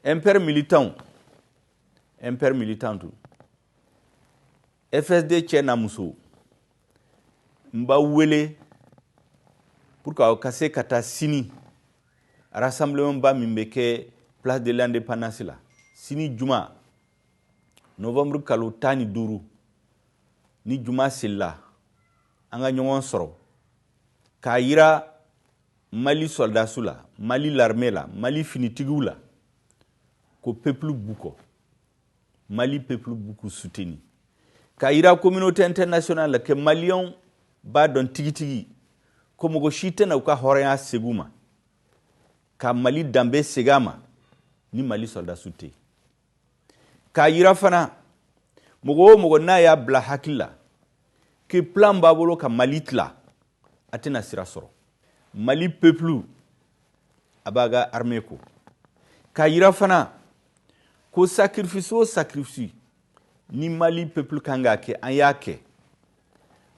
MPR militant, MPR militant, FSD cɛ n'a muso, n b'aw wele pour que aw ka se ka taa sini rassemblement ba min bɛ kɛ Place de l'Indépendance la sini juma, novembre kalo 15, ni juma selila, an ka ɲɔgɔn sɔrɔ k'a yira Mali soldasiw la, Mali l'armée la, Mali finitigiw la, ko peuple b'u kɔ, Mali peuple b'u k'u soutenir, k'a yira communauté internationale la que Maliyɛnw b'a dɔn tigitigi ko mɔgɔ si tɛna u ka hɔrɔnya segin u ma, ka Mali danbe segin a ma ni Mali soldasiw tɛ yen. K'a yira fana, mɔgɔ o mɔgɔ n'a y'a bila hakili la que plan b'a bolo ka Mali tila, a tɛna sira sɔrɔ. Mali peuple a b'a ka armée ko. K'a yira fana ko sacrifice o sacrifice ni Mali peuple kan k'a kɛ, an y'a kɛ.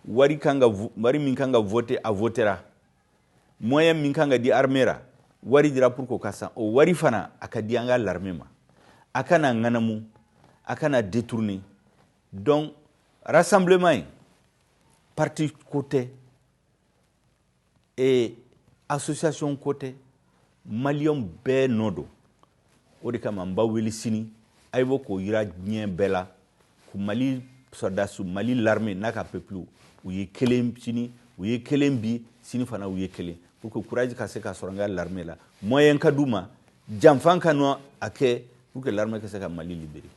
Wari kan ka, wari min kan ka voter, a votera. Moyen min kan ka di armée ra, wari dira pour k'o ka san. O wari fana, a ka di an ka l'armée ma, a kana ŋanamu, a kana détourner. Donc rassemblement in, parti ko tɛ et association ko tɛ, Maliyɛnw bɛɛ nɔ don. O de kama n b'aw wele sini, a ye bɔ k'o yira diɲɛ bɛɛ la ko Mali sɔrɔdasiw, Mali l'armée n'a ka peuple, u ye kelen sini, u ye kelen bi, sini fana u ye kelen, pour que courage ka se ka sɔrɔ n ka l'armée la, moyen ka d'u ma, janfan ka nɔ a kɛ pour que l'armée ka se ka Mali libérer.